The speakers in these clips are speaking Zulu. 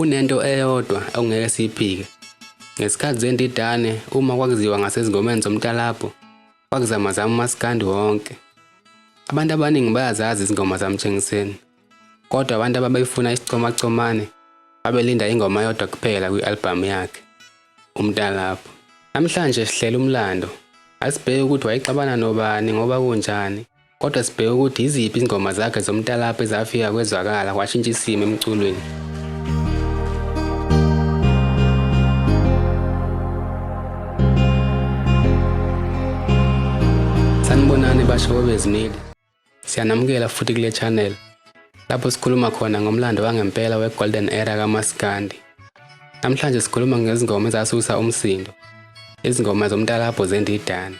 Kunento eyodwa okungeke siyiphike, ngesikhathi zendidane uma kwakuziwa ngasezingomeni zomtalabho, kwakuzamazama umaskandi wonke. Abantu abaningi bayazazi izingoma zaMtshengiseni, kodwa abantu ababefuna isicomacomane babelinda ingoma eyodwa kuphela kwi-albhamu yakhe, Umtalabho. Namhlanje sihlela umlando, asibheke ukuthi wayexabana nobani ngoba kunjani, Kodwa sibheke ukuthi yiziphi izingoma zakhe zomtalabho ezafika kwezwakala kwashintsha isimo emculweni. Sanibonani basho bezimeli. Siyanamukela futhi kule channel lapho sikhuluma khona ngomlando wangempela we-Golden Era kaMaskandi. Namhlanje sikhuluma ngezingoma ezasusa umsindo, izingoma zomtalabho zendidane.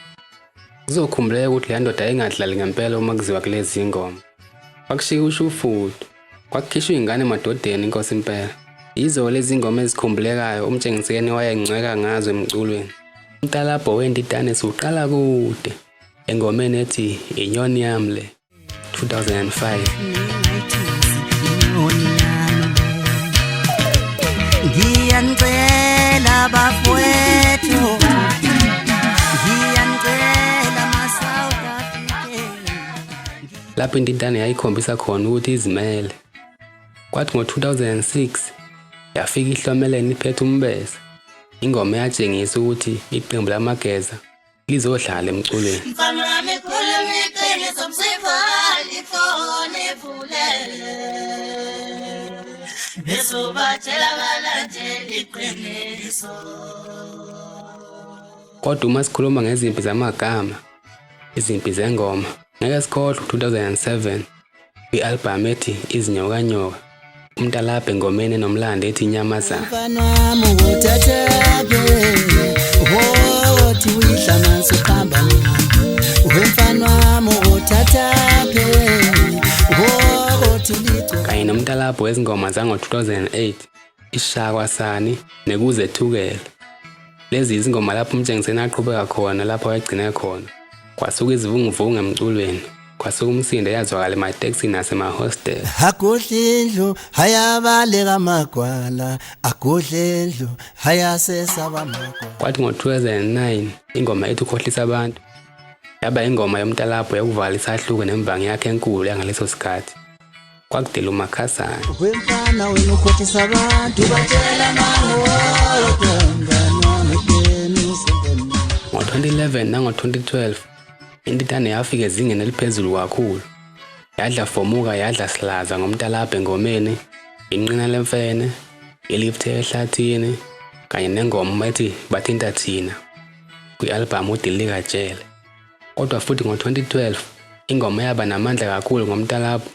Kuzokhumbuleka ukuthi leya ndoda yayingadlali ngempela uma kuziwa kulezi ngoma. Kwakushika usho ufudu, kwakukhishwa iy'ngane emadodeni inkosi impela. Yizo lezi ngoma ezikhumbulekayo uMtshengiseni wayengcweka ngazo emculweni. Umtalabho wendidane siwuqala kude engomeni ethi Inyoni Yami Le. 2005. Ngiyanicela bafowethu, ngiyanicela ma-South African. Lapho intintane yayikhombisa khona ukuthi izimele. Kwathi ngo-2006 yafika ihlomelene iphethe umbese. Ingoma eyatshengisa ukuthi iqembu lamageza lizodlala emculweni. Mfana wami khuluma iqiniso msipha lifone ivulele bese ubatshela balandela iqiniso. Kodwa uma sikhuluma ngezimpi zamagama, izimpi zengoma, ngeke sikhohlwe 2007 kwi-albhamu ethi Izinyokanyoka, uMtalabhe engomeni enomlando ethi Inyamazana. Mfana wami uthathaphi wothi uyidla manzi uqamba wemfana wami uthathaphi wothi uligco Kanye noMtalabho wezingoma zango-2008, Ishakwa Sani nekuZethukela. Lezi izingoma lapho uMtshengiseni aqhubeka khona lapho wayegcine khona. Kwasuka izivunguvungu emculweni, kwasuka umsindo eyazwakala ematekisini nasemahostela. Agudla indlu hayabaleka amagwala, agudla indlu hayasesaba amagwala. Kwathi ngo-2009 ingoma ethi Ukhohlisa Abantu yaba ingoma yomtalabho yokuvala isahluko nembangi yakhe enkulu yangaleso sikhathi. Kwakudela uMakhasana. Wemfana wena ukhohlisa abantu batshela Ngo-2011 nango-2012 intintane yafika ezingeni eliphezulu kakhulu. Yadla fomuka yadla silaza ngomtalabho engomeni, inqina lemfene, ilift ehlathini kanye nengoma ethi Bathinta Thina kwi-albhamu uDilika Jele. Kodwa futhi ngo-2012 ingoma yaba namandla kakhulu ngomtalabho,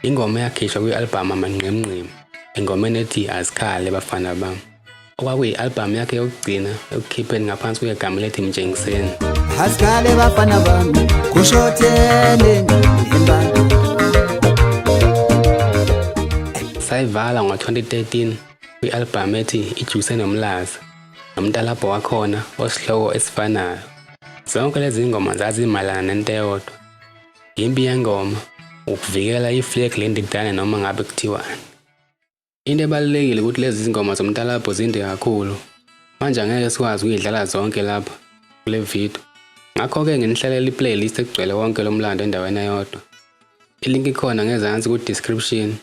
ingoma eyakhishwa kwi-albhamu Amangqemngqemu engomeni ethi Azikhale Bafana Bami, okwakuyi-albhamu yakhe yokugcina ekukhipheni ngaphansi kwegama lethi Mtshengiseni. Azikhale bafana bami kushothele imbali. Sayivala ngo-2013 kwi-albhamu ethi Ijuse Nomlaza nomtalabho wakhona osihloko esifanayo. Zonke lezi ngoma zazimayelana nento eyodwa, impi yengoma, ukuvikela iflag lendidane noma ngabe kuthiwani. Into ebalulekile ukuthi lezi zingoma zomtalabho zinde kakhulu. Manje angeke sikwazi ukuyidlala zonke lapha kule video. Ngakho-ke nginihlalele i-playlist egcwele wonke lo mlando endaweni eyodwa. Ilink ikhona ngezansi ku-description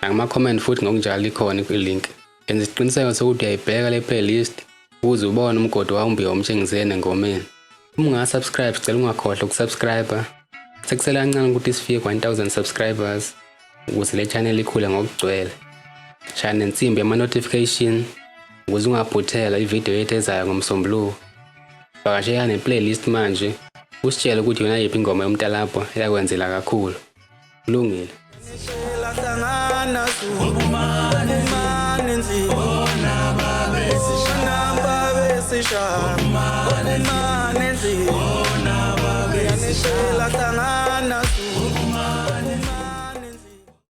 nakuma-comment futhi ngokunjalo ikhona i-link. Yenza isiqiniseko sokuthi uyayibheka le playlist ukuze ubone umgodi wawumbiwa uMtshengiseni engomeni. Uma unga-subscribe sicela ungakhohlwa ukusubscribe. Sekusele kancane ukuthi sifike ku-1000 subscribers ukuze le channel ikhule ngokugcwele. Shaya nensimbi yama-notification ukuze ungaphuthelwa ividiyo yethu ezayo ngoMsombuluko. Vakashela ne-playlist manje usitshele ukuthi yona yiphi ingoma yomtalabho eyakwenzela kakhulu. Kulungile.